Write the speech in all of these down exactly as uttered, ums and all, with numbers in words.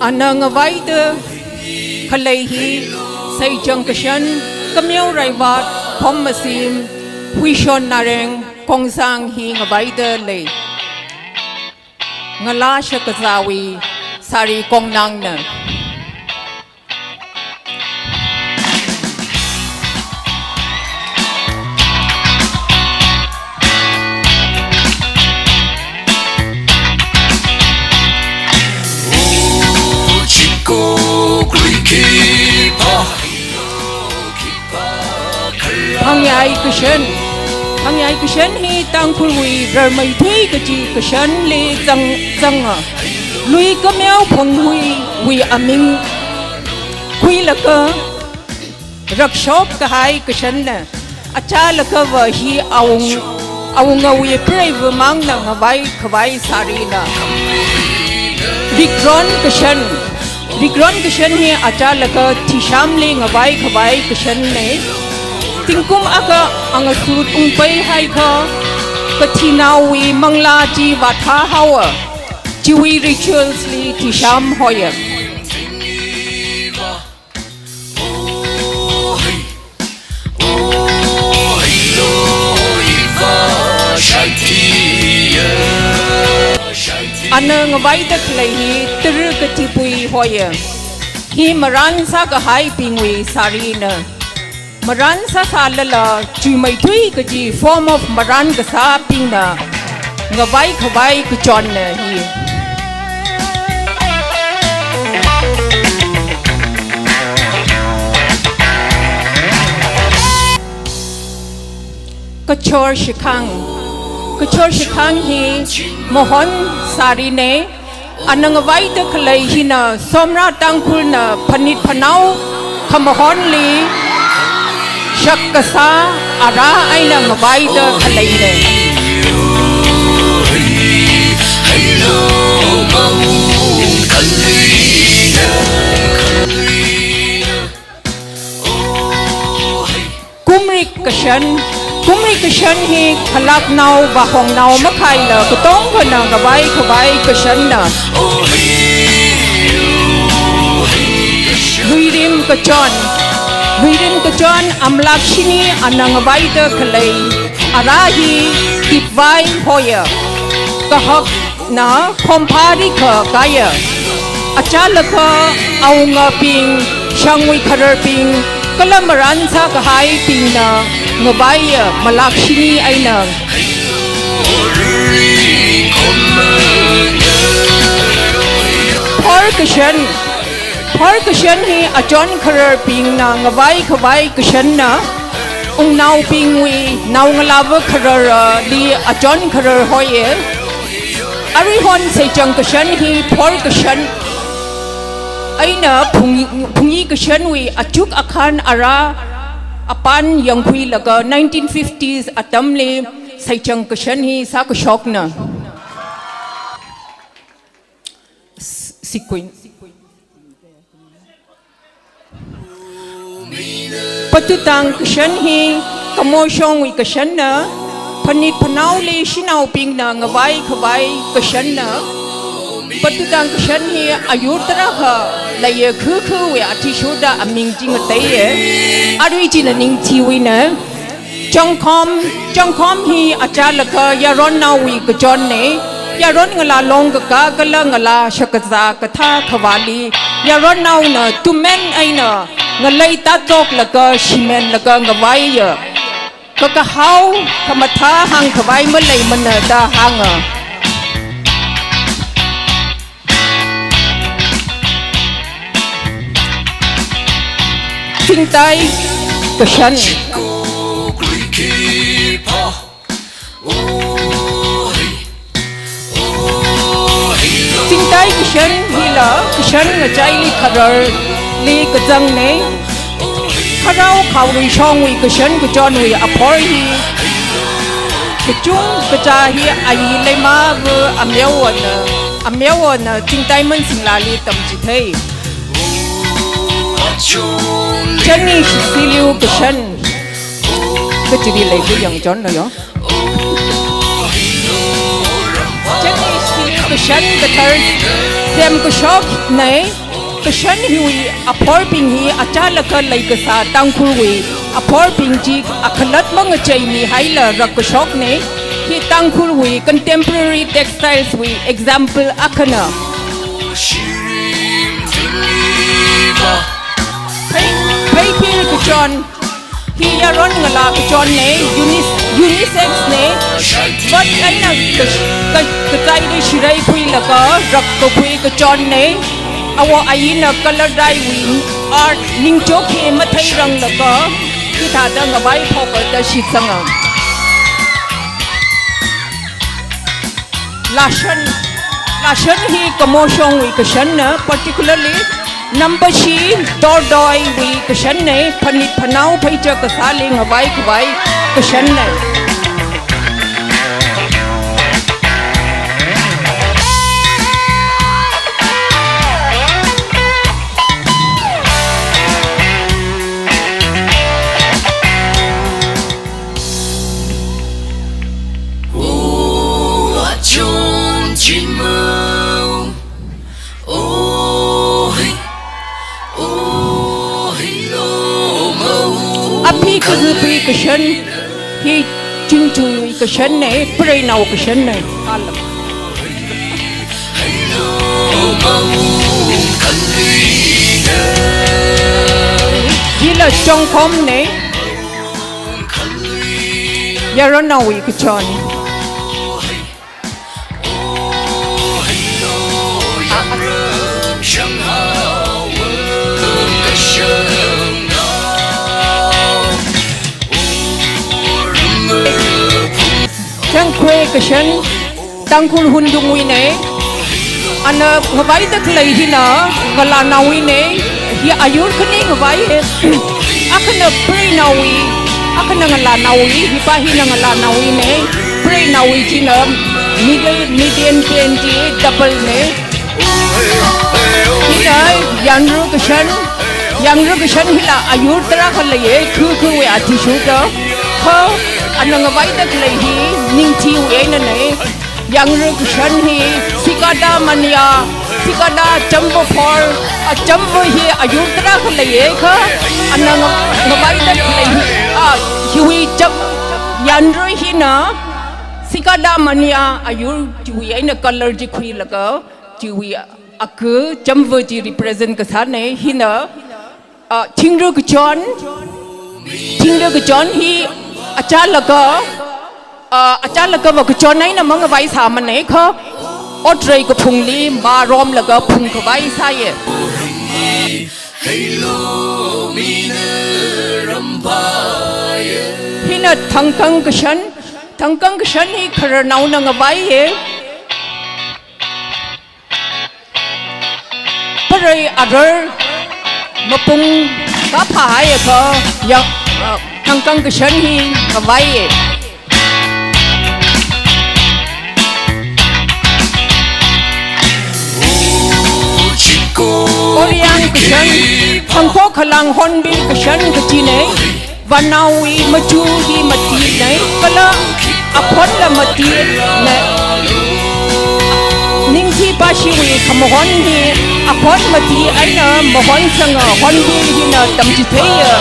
Ana ngavaida khalei hi Seichang Kashan, Kameo Raivat, Khom Masim, Huishon Nareng, Kongsang hi ngavaida lei. Ngala shakazāwui sari kongnangna. Phangyai kashan. Phangyai kashan hi Tangkhulwui rarmeithui kaji kashanli zang, zanga. Lui kameo phunghuiwui aming khuilaga rakshop kahai kashanna. Achālakha va hi awung, awungawui preiva mangna ngavai khavai sarina. Rikron kashan. Rikron kashan hi achālakha thishamli ngavai khavai kashanna. Zingkum akha angasut ungpai haikha, kathinaowui manglā chi vāthā haowa. Chiwui rituals li thisham hoiya. Ana ngavaida khalei hi tara katipui hoiya. Hi maran sākahaibingwui sarina. Maran sāsālala chuimeithui kaji form of maran kasābingna ngavai khavai kachonna hi. Kachor shikhang. Kachor shikhang hi Mohon sarina. Ana ngavaida khalei hina Somra Tangkhulna phanit phanao khamahonli shak kasā ara eina ngavaida khaleina. Kumrik kashan. Kumrik kashan hi khalaknao vāhongnao makhaila katongkhana ngavai khavai kashanna. Luirim kachon. Luirim kachon amlak shini ana ngavaida khalei ara hi tipvai hoiya. Kahak na khomphari kha kaya. Achālakha awungabing, shangwui khararbing, kala maran sākahaibingna ngavaiya malak shini eina. Phor kashan. Phor kashan hi achon khararbingna ngavai khavai kashanna. Wungnaobingwui naongalāva khararli achon kharar hoiya. Aruihon Seichang kashan hi phor kashan eina phung, phungyi kashanwui achuk akhan ara apan yangkhuilaga nineteen fifties atamli Seichang kashan hi sākashokna. S-, sequence. Patutang kashan hi kamoshongwui kashanna, phanit phanaoli shanaobingna ngavai khavai kashanna. Patutang kashan hi ayur tarākha leiya, khukhuwui athishurda aming chi ngateiya. Arui china ningthiwuina. Changkhom, changkhom hi achālakha yaronnaowui kachonna. Yaron ngalā long kakā kala ngalā shakazā kathā khavāli yaronnaona tumen eina ngalei tātoklaga shimenlaga ngavaiya. Kakahao khamathā hāngkhavai maleimana da hānga. Chingtai kashan. Chingtai kashan hila kashan ngachaili khararli kazangna. Kharao khaorui shongwui kashan kachonwui aphor hi kachung kachā hi ayi leimava ameowana, ameowana Chingtai Mansinglali tamchithei. Chani shisiliu kashan. Kachili leivu yangchonlo yo. Kashan kathar semkashoknei. Kashan hiwui aphorbing hi achālakha leikasā Tangkhulwui aphorbing chi akhalat mangacheimihaila rakkashoknei. Hi Tangkhulwui contemporary textiles wui example akhana. Phei, pheiphir kachon. Hi yaron ngalā kachonnei, unis-, unisex nei. But eina ka, ka, kachaili shirai khuilaga rakkakhui kachonnei. Awo ayina colour dye wui art ningchok hi matheiranglaga hithāda ngavai phoka da shitsanga. Lashan, lashan hi kamoshongwui kashanna, particularly Nambashi Dordoiwui kashannei, phanit phanao pheicha kasāli ngavai khavai kashannei. Aphi kazipui kashan, hi Chingchungwui kashannei, preinao kashannei. Alam. Hila Chongkhomnei. Yaronnaowui kachon. Changkhwe kashan. Tangkhul Hundungwuinei. Ana ngavaida khalei hina ngalānaowuinei. Hi ayur khani ngavai. Akhana preinaowui, akhana ngalānaowui, hipa hina ngalānaowuinei. Preinaowui china middle, median pen chi double nei. Hina yanru kashan, yanru kashan hila ayur tarākha leiye, khukhuwui athishurda. Kha ana ngavaida khalei hi ningthiwui einanei. Yangra kashan hi, Sikada Manya, Sikada Chamva phor, a Chamva hi ayur tarākha leiye kha, ana nga-, ngavaida khalei hi, a, hiwui cham-, yanra hina, Sikada Manya ayur chiwui eina colour chi khuilaga, chiwui aka Chamva chi represent kasānei, hina, a, thingra kachon, thingra kachon hi achālakha, a, achālakha va kachon eina mangavai sāmanei kha, otrei kaphungli maromlaga phungkhavai sāye. Hina thangkang kashan, thangkang kashan hi khararnaona ngavaiye. Parei arar mapung kaphāhaiakha ya, ah, thangkang kashan hi ngavaiye. Oriang kashan, thangkho khalang hornbill kashan kachinei. Vānaowui machu hi matinei, kala aphonla matinei. Ningthi pashiwui khamahon hi aphon mati eina mahonsanga, hornbill hina tamchitheiya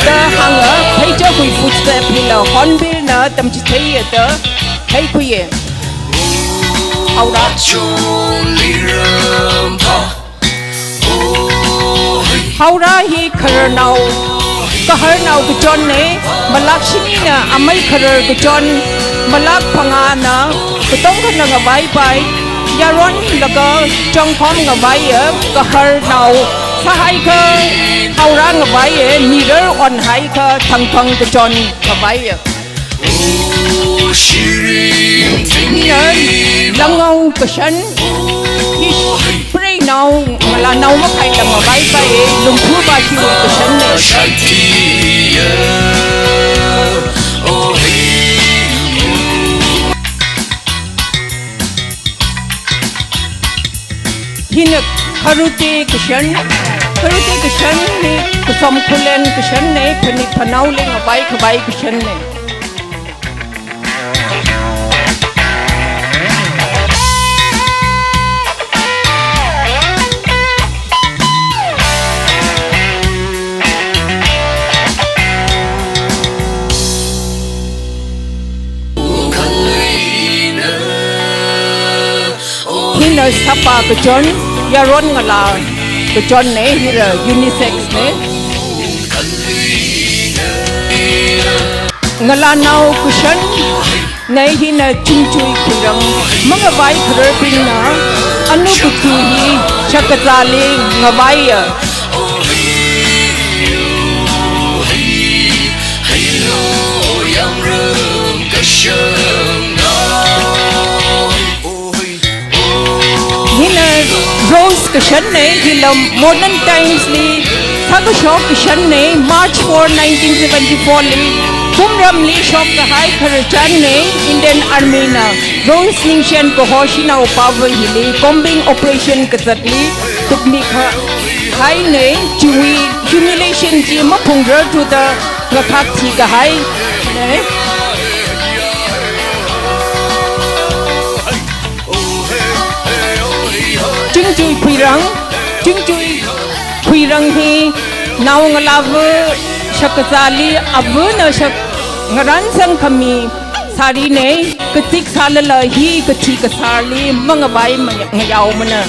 da hānga, pheichakhui footstep hila hornbill na tamchitheiya da theikhuiye. Haora. Haora hi khararnao, kaharnao kachonnei, malak shinina amei kharar kachon, malak phangāna katongkhana ngavaipai, yaronlaga chongkhom ngavaiya, kaharnao sāhaikha haora ngavaiya, mirar onhaikha thangkang kachon ngavaiya. Hina langao kashan, hi preinao, ngalānao makhaila ngavaipai, lungphu pashiwui kashannei. Hina kharute kashan, kharute kashan hi kasom khulen kashannei, phanit phanaoli ngavai khavai kashannei. Sapa kachon, yaron ngalā kachon nei, hila unisex nei. Ngalānao kashan nei, hina Chingchui Khuirang. Mangavai khararbingna anu kathui hi shakazāli ngavaiya. Hina Rose kashan nei, hila Modern Times li sākashok kashan nei, March four, nineteen seventy-four li Kumramli shokkahai khararchan nei. Indian Army na Rose Ningshen kaho shanao pava hili combing operation kazatli tukmi kahai nei, chiwui humiliation chi maphungrarthuda ngakhak thikahai nei. Chingchui Khuirang, Chingchui Khuirang hi naongalāva shakazāli avana shak ngaransang khami sari nei, kazip sālala hi kathi kasārli mangavai maya-, ngayaomana.